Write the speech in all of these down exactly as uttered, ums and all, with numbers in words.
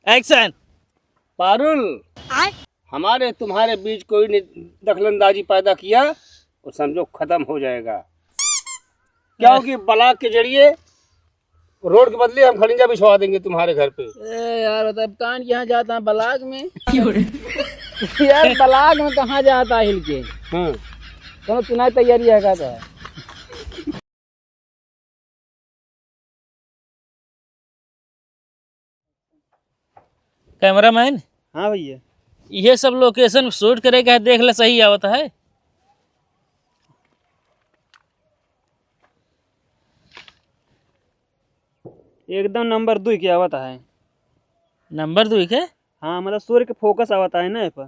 एक्शन। पारुल, आय? हमारे तुम्हारे बीच कोई ने दखलंदाजी पैदा किया, वो समझो खत्म हो जाएगा। क्योंकि ब्लॉक के जरिए रोड के बदले हम खड़िंजा बिछवा देंगे तुम्हारे घर पे। ए यार, मतलब कान यहाँ जाता है ब्लॉक में। क्यों रे? यार, ब्लॉक में कहाँ जाता है हिल के? हाँ। चलो, चुनाव तैयारी है का तो? कैमरामैन। हाँ भैया। ये सब लोकेशन शूट करे का है, देख ले, सही आवत है। एकदम नंबर दुई के आवत है। नंबर दुई के? हाँ, मतलब सूर्य के फोकस आवत है ना ए पर।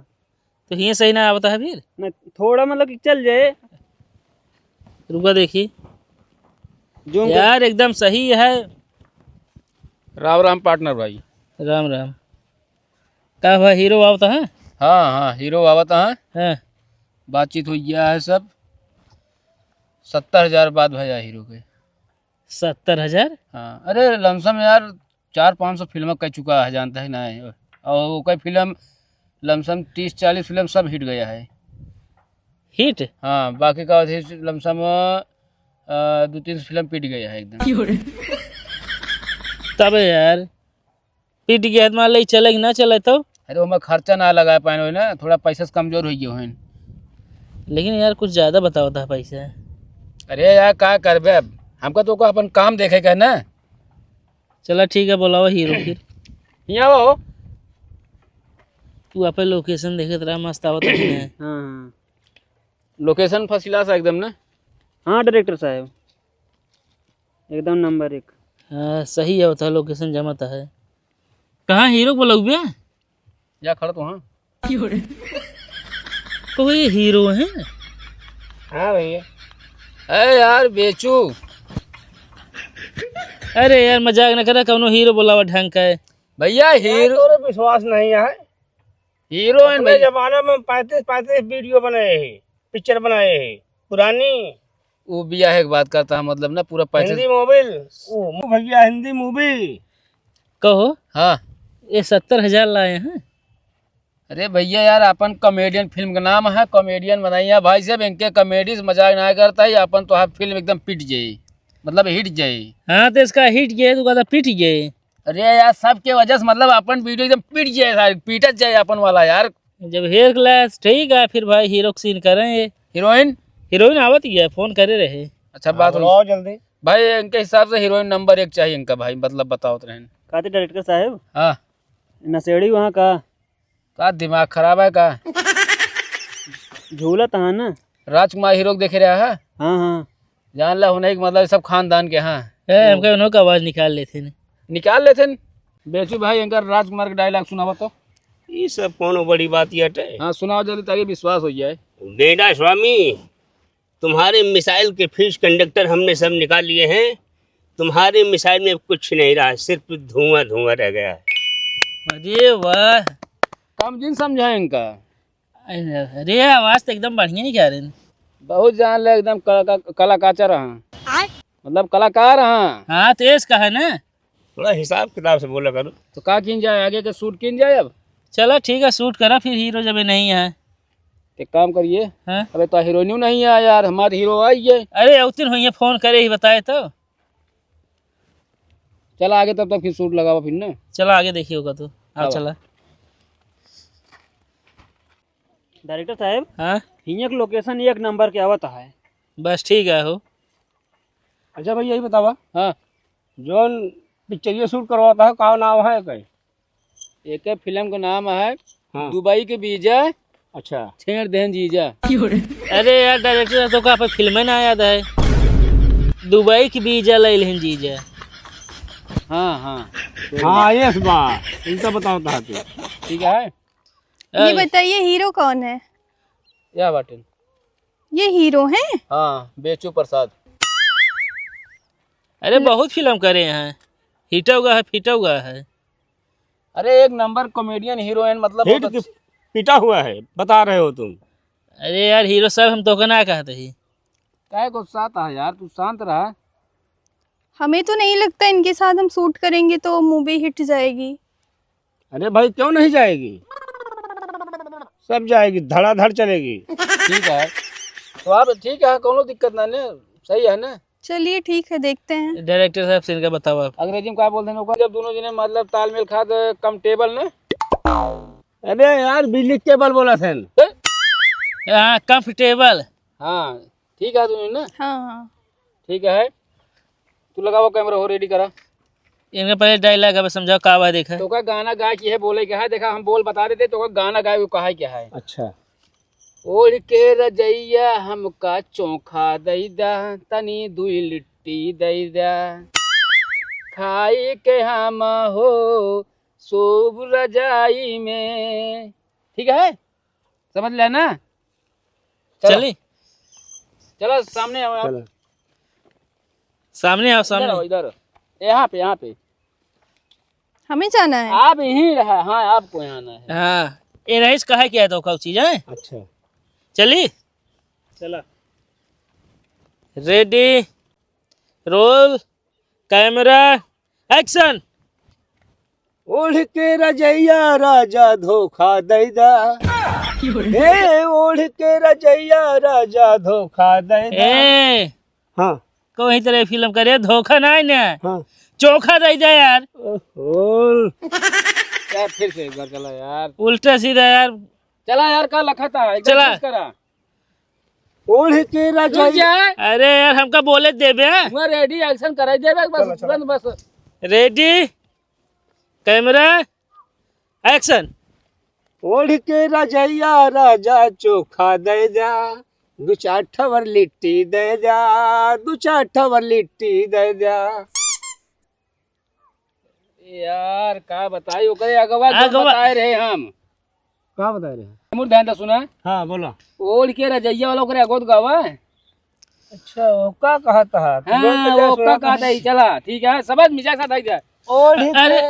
तो हियाँ सही ना आवत है फिर? नहीं, थोड़ा मतलब कि चल जाए। रुका देखी। जूम कर। यार, एकदम सही है। राम राम पार्टनर भाई। राम राम। का हुआ, हीरो आवत है? हाँ, हाँ, हीरो आवत है। हाँ। बातचीत हो गया है सब। सत्तर हजार बात भैया हीरो के। सत्तर हजार? हाँ, अरे लमसम यार, चार पाँच सौ फिल्म कर चुका है, जानता है ना। और ओकर फिल्म लमसम तीस चालीस फिल्म सब हिट गया है। हिट? हाँ, बाकी का अथी लमसम, अ, दो तीन सौ फिल्म पिट गया है एकदम। क्यों रे? तबे यार, पिट गया है, मान ले चले कि ना चले तो? अरे, ओमे खर्चा ना लगा पाए ना, थोड़ा पैसा से कमजोर हो गए हैं। लेकिन यार, कुछ ज्यादा बताओ था पैसा। अरे यार, का करबे अब, हमका तो ओका अपन काम देखे के है ना। चला ठीक है, बुलावा हीरो फिर। यहाँ आओ। तू आपे लोकेशन देखत रहा, मस्त आवत है। हाँ, हाँ। लोकेशन first class है एकदम ना। हाँ डायरेक्टर साहब, एकदम नंबर एक। हाँ, सही आवत है, लोकेशन जमत है। कहाँ हीरो को बुलाउबे? जा खड़ा तो हाँ। तो ये हीरो हैं? हाँ भैया। अरे यार बेचू। अरे यार, मजाक न करा, कौनो हीरो बुलावा ढंग का है। भैया यार, हीरो तोरे विश्वास नहीं है। हीरो हैं अपने भाई। जमाना में पैंतीस पैंतीस वीडियो बनाए हैं, पिक्चर बनाए हैं पुरानी। वो बियाह के बात करता है, मतलब ना पूरा पैंतीस। हिंदी मूवी, वो भैया हिंदी मूवी। कहो। हाँ। ये सत्तर हजार लाए हैं। अरे भैया यार, अपन कॉमेडियन फिल्म का नाम है, कॉमेडियन बनाइए भाई साहब, इनके कॉमेडी से मजाक ना करता है अपन, तो हर फिल्म एकदम पिट जाए, मतलब हिट जाए। हाँ, तो इसका हिट गए तो कहता पिट गए। अरे यार, सबके वजह से मतलब अपन वीडियो एकदम पिट जाए, सारे पीटत जाए अपन वाला यार। जब हेर क्लास ठीक है, फिर भाई हीरो का सीन करें ये। हीरोइन? हीरोइन आवत ही है, फोन करे रहे। अच्छा, बात हाँ, हुई। बुलाओ जल्दी। भाई, इनके हिसाब से हीरोइन नंबर एक चाहिए इनका भाई, मतलब बताओ तो रहन। कहते डायरेक्टर साहब? हाँ। नशेड़ी वहाँ का। का दिमाग खराब है का? झूलत है ना। राजकुमार हीरो के देखे रहा है? हाँ, हाँ। जान ला होने के मतलब सब खानदान के, हाँ। ए, हमका उन्हों का आवाज निकाल लेते हैं। निकाल लेते हैं। बेचू भाई, इनका राजकुमार का डायलॉग सुनावा तो। ये सब कौनो बड़ी बात ये हटे? हाँ, सुनाओ जल्दी ताकि विश्वास हो जाए। बेटा स्वामी, तुम्हारे मिसाइल के फ्यूज कंडक्टर हमने सब निकाल लिए हैं। तुम्हारे मिसाइल में कुछ नहीं रहा, सिर्फ धुआं धुआं रह गया है। अरे वाह। कम जिन समझा इनका। अरे, आवाज तो एकदम बढ़िया ही कह रहे हैं। बहुत जान ले, एकदम कला-, कलाकाचर हैं। आय? मतलब कलाकार हैं। हाँ, तेज का है ना। थोड़ा हिसाब किताब से बोला करो। तो का किन जाए, आगे के शूट किन जाए अब? चला ठीक है, शूट करा फिर, हीरो जब नहीं है। एक काम करिए। हाँ? अबे तो हीरोइनो नहीं है यार, हमारे हीरो आई है। अरे अवतिन होइए, फोन करे ही बताए तो। चला आगे, तब तक फिर शूट लगावा फिर ना। चला आगे देखिए होगा तो। हाँ, हाँ। चला। डायरेक्टर साहब। हाँ? हियाँ के लोकेशन एक नंबर के आवत है। बस ठीक है हो। अच्छा भैया, ये बतावा। हाँ। जौन पिक्चरिया शूट करवाता है, का नाम है कहीं? एक फिल्म का नाम है हाँ। दुबई के वीजा। अच्छा। छेड़ देन जीजा। अरे यार, डायरेक्टर साहब, तो का आपको फिल्म ना याद है? दुबई के वीजा ले लेन जीजा। हाँ, हाँ। हाँ, यस बा। इनका बताओ था तू। ठीक है। ये अरे। बताइए, हीरो कौन है? या बाटन। ये हीरो हैं? हाँ, बेचू प्रसाद। अरे, बहुत फिल्म करे हैं, हिटा हुआ है, फिटा हुआ है। अरे, एक नंबर कॉमेडियन हीरो हैं, मतलब हिट बहुत की अच्छा। पिटा हुआ है, बता रहे हो तुम। अरे यार, हीरो साहब, हम तो ना कहते ही। काहे गुस्साता है यार, तू शांत रहा। हमें तो नहीं लगता इनके साथ हम शूट करेंगे तो मूवी हिट जाएगी। अरे भाई, क्यों नहीं जाएगी? सब जाएगी, धड़ाधड़ चलेगी। ठीक है, तो आप ठीक है, कोनो दिक्कत ना ने, सही है ना? चलिए ठीक है, देखते हैं। डायरेक्टर साहब से इनका बताओ आप। अंग्रेजी में का बोलते हैं ओका? जब दोनों जने मतलब तालमेल खात, कम टेबल ना। अरे यार, बिजली केबल बोला थे। हाँ, कंफर्टेबल। हाँ, ठीक है, तू ना। हाँ, हाँ। ठीक है, तू लगावा कैमरा, हो रेडी करा। इनका पहले डायलॉग अब समझाओ, का बा देखा। तोका गाना गाए के है, बोले के है, देखा हम बोल बता देते, तोका गाना गाए के कहा के है। अच्छा। ओढ़ के रजइया हमका चोखा दई दा, तनी दुई लिट्टी दई दा, खाई के हम हो सोब रजाई में। ठीक है, समझ लिया ना? चलो। चली? चलो, सामने आओ आप। चलो। सामने आओ, इधर सामने। आओ, इधर। यहाँ पे, यहाँ पे। हमें जाना है। आप यहीं रहा, हाँ, आपको यहाँ आना है। हाँ, ये नहीं कहा क्या तो कौन चीज है? अच्छा। चली? चला। Ready, roll, camera, action. ओढ़ के रजइया राजा धोखा दई दा। हे, ओढ़ के रजइया राजा धोखा दई दा। ए, हाँ। कोई तरह फिल्म करे, धोखा ना है ना। हाँ। चोखा दई दा यार। ओहो। यार, फिर से एक बार चला यार। उल्टा सीधा यार। चला यार, का लखता है? एक बार चला। कोशिश करा। ओढ़ के रजइया। रुक जा। अरे यार, हमका बोले देबे। मैं रेडी, एक्शन कराई देबे, बस, चलो, चलो। तुरंत बस। Ready, camera, action. ओढ़ के रजइया राजा चोखा दे जा, दू चार ठवर लिट्टी दे जा, दू चार ठवर लिट्टी दे जा। यार, का बताई, ओकरे अगवा जो अगवा। बताए रहे हम। का बताए रहे? मुर ध्यान से सुना। हाँ, बोला। ओढ़ के रजइया वाला ओकरे अगवा तो गावा। अच्छा, ओका कहत हा। तो हाँ, बोल तो जा, ओका सुना कहत है, चला, ठीक है, समझ में जा, साथ आई जा। ओढ़ के अरे।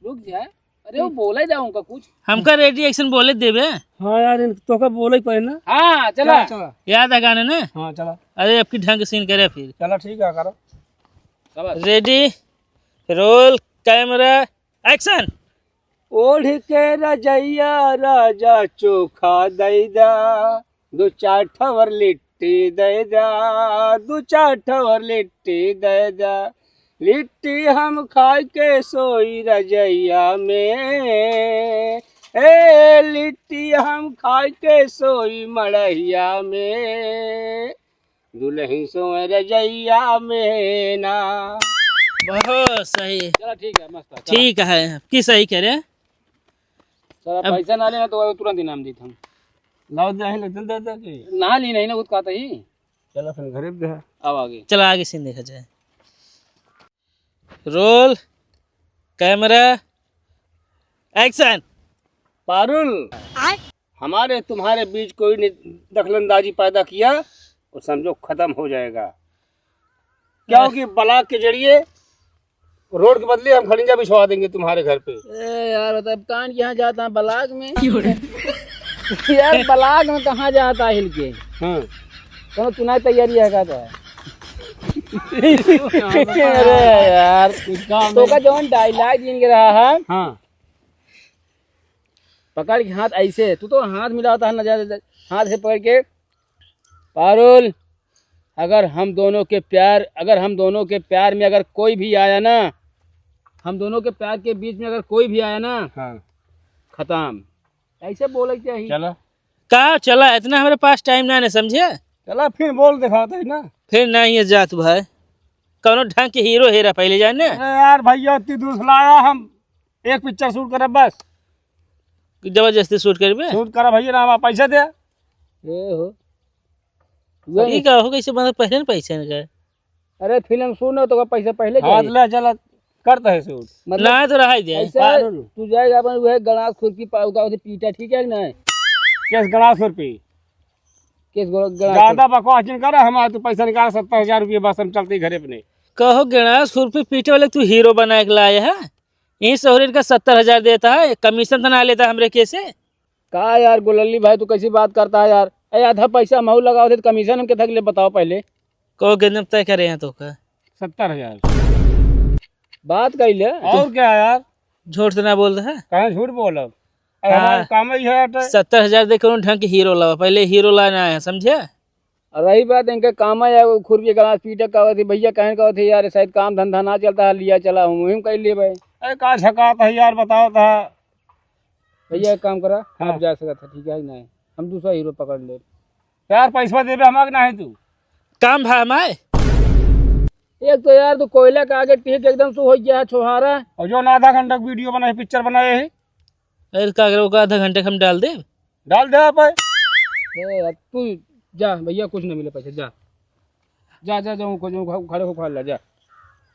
रुक जा, अरे वो बोले जा उनका कुछ। हमका रेडी एक्शन बोले देबे। हाँ यार, इन तोका बोले ही पड़े ना। हाँ, चला। चला, चला। याद है गाने ना? हाँ, चला। अरे, अब की ढंग सीन करे फिर। चला, ठीक है, करो। शाबाश। Ready, roll, camera, action. ओढ़ के रजइया राजा चोखा दई दा, दू चार ठवर लिट्टी दई दा, दू चार ठवर लिट्टी दई दा। लिट्टी हम खाई के सोई रजइया में, ए, लिट्टी हम खाई के सोई मड़हिया में। दुलही सोए रजइया में ना। बहुत सही। चला, ठीक है, मस्त है, चला। ठीक है, की सही करे। चला, अब पैसा ना लेना तो तुरंत इनाम दीत हम। लाओ, जाए ले, चल दे दे की। ना ली नहीं ना, वो तो कहता ही। चला, फिर घरे भी दे। अब आगे। चला, आगे सीन देखा जाए। Roll, camera, action. पारुल, आय। हमारे तुम्हारे बीच कोई ने दखलंदाजी पैदा किया, वो समझो खत्म हो जाएगा, क्योंकि ब्लॉक के जरिए रोड के बदले हम खड़िंजा बिछवा देंगे तुम्हारे घर पे। ए यार, मतलब कान यहाँ जाता है ब्लॉक में। क्यों रे? यार, ब्लॉक में कहाँ जाता है हिल के? हाँ। कोनो चुनाव तैयारी है का तो? अरे यार, कुछ काम तो नहीं। का जौन डायलॉग जिन के रहा है, हाँ। पकड़ के हाथ ऐसे, तू तो हाथ मिलाता है ना, ज्यादा हाथ से पकड़ के, पारुल, अगर हम दोनों के प्यार, अगर हम दोनों के प्यार में अगर कोई भी आया ना, हम दोनों के प्यार के बीच में अगर कोई भी आया ना, हाँ। खत्म। ऐसे बोले के चाहिए। चला। का चला, इतना हमरे पास टाइम ना है, समझे? चला, फिर बोल दिखाते हैं ना। फिर नहीं है जात भाई, कौनो ढंग के हीरो हेरा पहले जाने। अरे यार भैया, इतनी दूर से लाया हम, एक पिक्चर शूट करब बस। जबरदस्ती शूट करबे? शूट करा भैया, ना हमारा पैसा दे। ए हो। ई का हो, कैसे मतलब पहले न पैसा न का? अरे फिल्म शूट ना तो का पैसा पहले हाँ, चाहिए। ले चला, करता है शूट। मतलब ना तो रहा ही दे। ऐसा पागल। तू जाएगा अपन वह गणास खुरपी पा-, उका उसे पीटा, ठीक है कि नहीं? केस गणास खुरपी? केस गो-, गणास ज्यादा खुरपी। बकवास जिन करा, हमारा तो पैसा निकाल सत्तर हजार रुपये बस, हम चलते ही घरे अपने। कहो गणास खुरपी पीटे वाले तू हीरो बना के लाए है? यही शहर इनका सत्तर हजार देता है, कमीशन तो ना लेता हमरे के से। का यार गुलल्ली भाई, तू कैसी बात करता है यार? ए, आधा पैसा महू लगाओ थे तो कमीशन हम कितना ले बताओ पहले। को गंदम तय करे हैं तो का? सत्तर हजार। बात कही ले। और क्या यार? झूठ तो ना बोल रहा है। कहाँ झूठ बोलब? अरे हाँ। हमार काम ही है तो। सत्तर हजार दे के ढंग के हीरो लावा, पहले हीरो लाना है, समझे? और रही बात इनके काम है, वो खुरपी गलास पीटे कहत ही, भैया कहन कहत ही, "यार, शायद काम धंधा ना चलता है, लिया चला, हम वहीं कर लिए भाई।" अरे का झकात है यार, बताओ था। भैया एक काम करा, हाँ। आप जा सकत है, ठीक है कि नहीं? हम दूसरा हीरो पकड़ ले। यार पैसा देबे हमार कि नहीं तू? काम भा हमार। एक तो यार तू कोयला के आगे टिक एकदम से हो गया है छोहारा। और जो ना आधा घंटा वीडियो बनाए, पिक्चर बनाए है। अरे का करे, ओका आधा घंटे के हम डाल दे। डाल दे आप। ए, तू जा भैया, कुछ नहीं मिले पैसे, जा। जा, जा, जा, उनको जो खड़े हो खा ला, जा।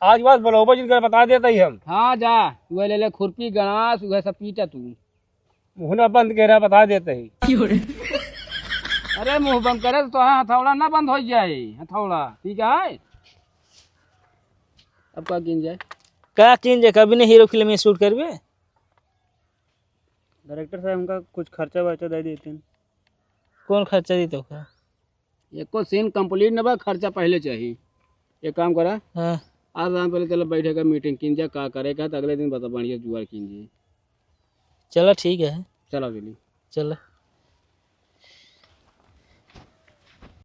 आज बात बोलो, जिनकर बता देता ही हम। हाँ, जा, वह ले ले खुरपी, गणास, वह सब पीटा तू। मुँह ना बंद करा, बता देता ही। अरे मुँह बंद करे तो तोहार हथौड़ा ना बंद हो जाए, हथौड़ा, ठीक है? अब का कीन जाए? का कीन जाए, कभी नहीं हीरो फिल्म में शूट करबे? डायरेक्टर साहब, हमका कुछ खर्चा वर्चा दे देते हैं। कौन खर्चा दी तो का? एको सीन कंप्लीट न बा, खर्चा पहले चाहिए। एक काम करा, हाँ। आज रात पहले चला बैठे का मीटिंग कीन जा, का करे का, तो अगले दिन बता बढ़िया जुगाड़ कीन जी। चला ठीक है। चला जल्दी। चला।